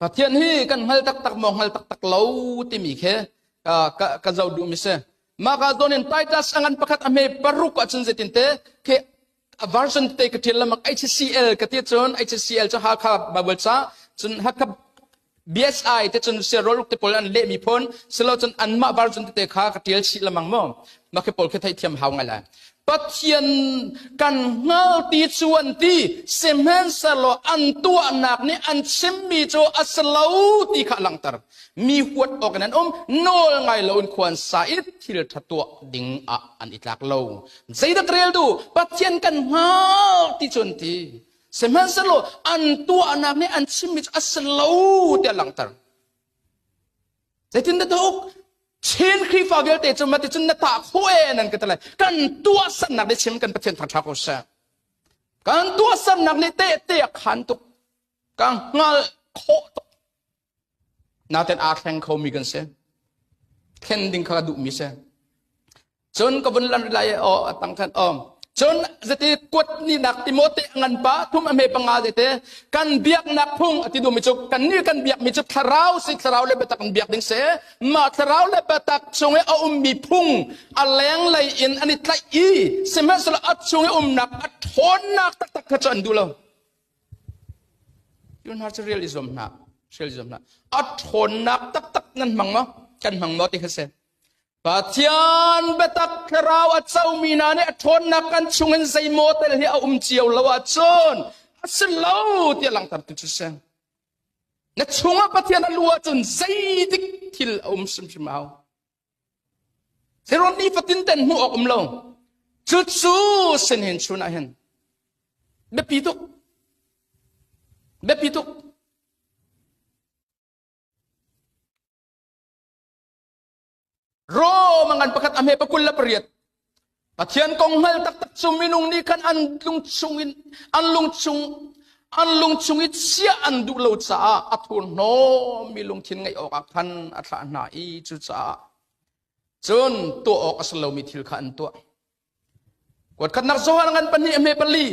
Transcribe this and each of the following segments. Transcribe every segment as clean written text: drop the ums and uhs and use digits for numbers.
Pathian hi kan hngal taktak maw hngal taktak lo timi khi ka ka zoh duh mi si. Mah ka zawn in Titus a ngan pakhat a hme paruk ahcun zeitin te khi a version te ka ṭial lamak HCL ka ti cun HCL cu Hakha Bible ca cun Hakha BSI te cun siaroluk te pawl an lehmi phun silo cun anmah version tete kha ka ṭial chih lamang mu. Mah khi pawl khi theihthiam hau ngai lai. Pathian kan hngal ti cu an ti sihmanhsehlaw an tuahnak nih an chimmi cu a si lo ti kha a langhter. Mi huat awk in an um, nawl ngai loin khua an sa i thil ṭha tuah ding ah an i tlak lo. Zeidah ka rel duh? Pathian kan hngal ti cu an ti. Sihmanhsehlaw an tuahnak nih an chimmi cu a si lo ti a langhter. Zeitindah tuk Chin Khrihfa vialte cu mati cun na tah khawh e nan ka ti lai. Kan tuahsernak nih chim kan Pathian thangṭha ko seh. Kan tuahsernak nih tehte a khan tuk. Ka hngal khawh tuk. Naten aa thleng khomi kan si. Thlen ding kha ka duhmi si. Cun ka vun lan lai aw a tang khan aw. Cun zati kuat ni nak Timote ngan pa thum a hme panga zete kan biaknak phung ati duhmi cu kan ni kan biakmi cu thlarau si thlarau le biatak in biak ding si mah thlarau le biatak chung i a ummi phung a lenglei in an i tlaih i sihmanhsehlaw a chung i umnak a ṭhawnnak taktak kha cu an duh lo. Yun har cu real i zuam hna real i zuam hna a ṭhawnnak taktak nan hmang maw kan hmang maw ti kha si Pathian biatak thlarau a comi hna nih a ṭhawnnak kan chungin zeimaw tel hi a um cio lo ahcun a si lo tiah langhter tu cu si. Na chungah Pathian a lu ahcun zeidik thil a um hrimhrim hau. Zeirawn nifatin ten hmuh awk um lo. Cucu sin hin chun ah hin biapi tuk. Biapi tuk. Rom a ngan pakhat a hme pakul le pariat. Pathian kong hngal taktak cu minung nih khan an lung chung in an lung chung an lung chung i chiah an duh lo caah a thurhnawmmi lungthin ngeih awkah khan a thlah hna i cucaah cun tuah awk a si lomi thil kha an tuah. Kuatkhatnak Johan ngan pahnih a hme pali.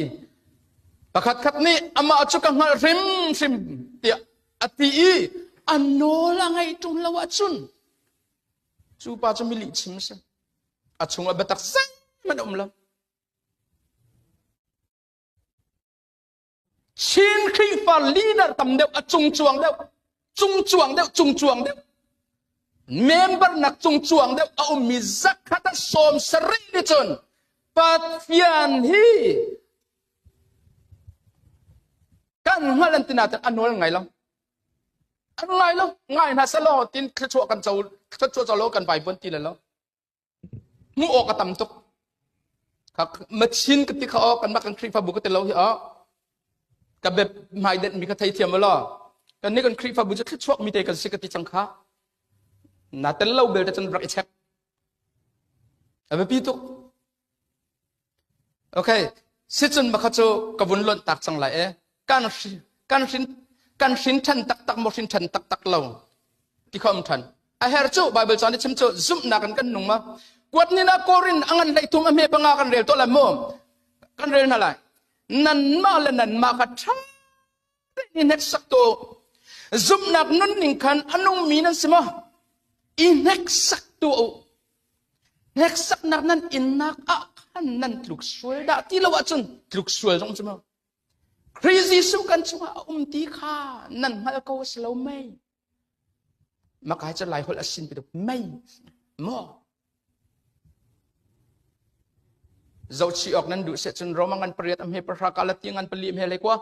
Pakhat khat nih amah cu ka hngalh hrimhrim tiah a ti i a nawl a ngaih ṭung lo ahcun cu pa cu mi lihchim a si. A chungah biatak zeihmanh a um lo. Chin Khrihfa leader tam deuh a cungcuang deuh cungcuang deuh cungcuang deuh member nak cungcuang deuh a ummi zakhat a sawm sarih nih cun Pathian hi kan hngalh an tina a nawl ngai lo an ngai lo ngai hna selaw tin thluachuah kan co thluachuah co lo kan vai buan ti le lo Hmuh awk a tam tuk. Machin ka ti kha aw kanmah kan Khrihfabu ka ti lo hi aw. Ka bep hmai denh mi kha thei thiam law. Kan nih kan Khrihfabu cu thluachuak mi te kan si ka ti cang kha. Na tel lo bel te cun rak i check. A biapi tuk. Okay, sicun makha cu ka vun lonh tak cang lai e. Kan kan hrin kan hrin than taktak maw hrin than taktak lo ti kha um than. A her cu Bible caan i chim cu zumhnak in kan nung ma. Kuat ni na Korin angan hlei thum a hme panga kan rel to la mu. Kan rel hna lai. Nanmah le nanmah kha tha tein hneksak tu zumhnak nunning khan a nungmi nan si maw? I hneksak tu Hneksaknak nan innak ah khan nan tluk sual dah ti lo ahcun tluk sual zong cu maw? Khrih Jesuh kan chungah a um ti kha nan hngal ko a si lo mei? Maka hi cu Lai holh a sin pi mei maw? Zohchih awk nan duh seh cun Roma ngan pariat a hme pahra Galati ngan pali a hme le kua.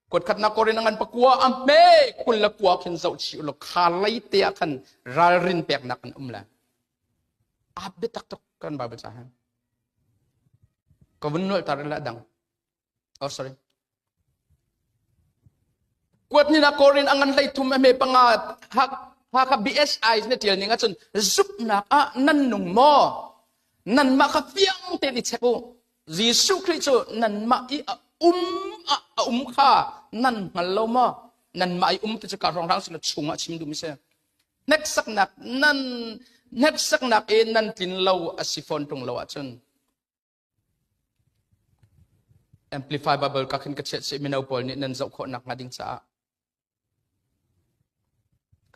Kuat khatnak korin a ngan pakua a hme 21 khin zoh chih ulaw kha lei te ah khan ralrin peknak an um le aa biatak tuk kan Bible ca hin ka vun nolh tar la dang oh sorry kuat ni na korin a ngan hlei thum a hme panga hak haka BSI ne tial ning ahcun zupnak ah nan nung maw nanmah kha fiang tein i check u Jesuh Khrih cu nanmah i a um ah a um kha nan hngal lo maw? Nanmah i um ti cu ka hrawnghrang sin chungah chim duhmi si. Hneksaknak nan hneksaknak i nan tlin lo a si fawn ṭung lo ahcun Amplify Bible ka khin ka chiah chih mino pawl nih nan zoh khawh nak hnga ding caah.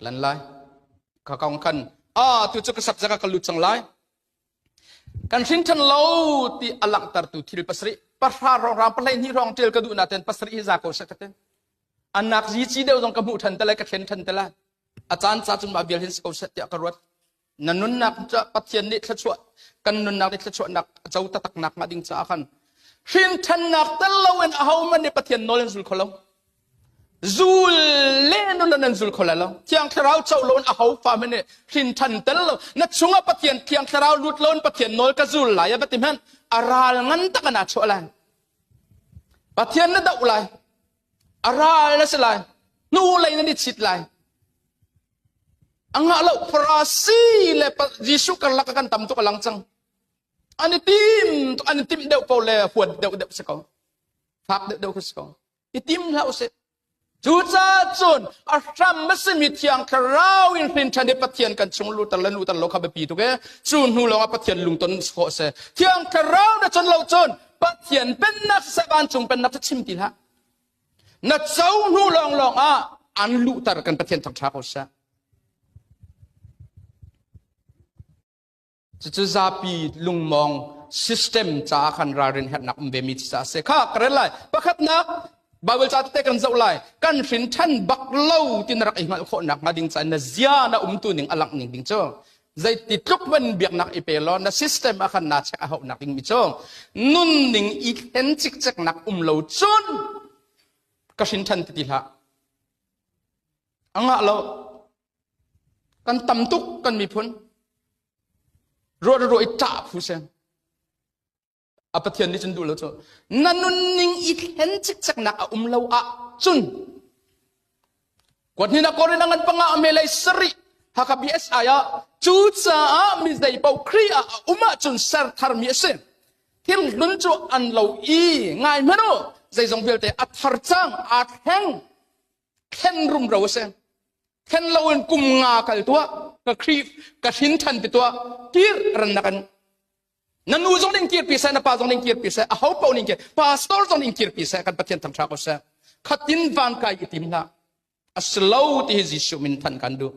Lan lai. Ka kong khan a tu cu ka subject ah ka lut cang lai. Kan hrin ṭhan lo ti a langhtertu thil pasarih pahra hrawng rang pahlei hnih hrawng ṭial ka duh naten pasarih hi za ko seh ka ti. Anak zici deuh zong ka hmuh ṭhan te lai ka thlen ṭhan te lai. A caan ca cun mah vial hin si ko seh tiah ka ruat. Na nunnak cu Pathian nih thluachuah kan nunnak nih thluachuahnak a co taktaknak hnga ding caah khan hrin ṭhannak tel loin ahohmanh nih Pathian nawl an zul kho lo. Zul le nun nan zul kho lai lo. Thiang Thlarau co loin aho fa hmanh nih hrin ṭhan tel lo. Na chungah Pathian Thiang Thlarau lut loin Pathian nawl ka zul lai a va ti hmanh a ral ngan tak an aa chuah lai. Pathian na doh lai. A ral na si lai. Hnu lei nan i chit lai. A ngah lo Farasi le Jesuh karlak ah kan tam tuk a lang cang. An i tim an i timh deuh ko le huat deuh deuh si ko. Fak deuh deuh si ko. I tim hlah usih. Cucaah cun a hram a simi Thiang Thlarau in hrin ṭhan i Pathian kan chung luter le luter lo kha biapi tuk ee. Cu hnu lawngah Pathian lungton khawh a si. Thiang Thlarau na chon lo cun Pathian pennak siseh vancung pennak cu chim ti hlah. Na co hnu lawnglawng ah an luhter kan Pathian thangṭha ko seh. Cucu zapi lungmawng system caah khan ralrin herhnak um ve mi ci a si. Kha ka rel lai. Pakhatnak Bible ca tete kan zoh lai. Kan hrin ṭhan bak lo ti na rak i hngalh khawhnak hnga ding caah na zia na umtu ning a langh ning ding cu zeiti tluk man biaknak i pe law na system ah khan naa check a hauhnak ding mi cu nunning i thlen cikceknak um lo cun ka hrin ṭhan ti ti hlah. A ngah lo. Kan tam tuk kan miphun. Ruah ruah i ṭah phu sen. A Pathian nih cun duh lo cu. Na nunning i thlen cikceknak a um lo ah cun kuat hnih na Korin a ngan panga a melei sarih Hakha BSI ah cucaah mi zei paoh Khrih ah a um ahcun ser tharmi a si. Thil hlun cu an lo i ngai hmanh u zeizong vialte a thar cang aa thleng thlen rumro a si. Thlen loin kum nga kal tuah ka Khrih ka hrin than ti tuah kir rannak an na nu zong ning kirpi seh na pa zong ning kirpi seh aho paoh ning kir pastor zong ning kirpi seh kan Pathian thangṭha ko seh khatin van kai i tim hlah a si lo ti hi Jesuh min than kan duh.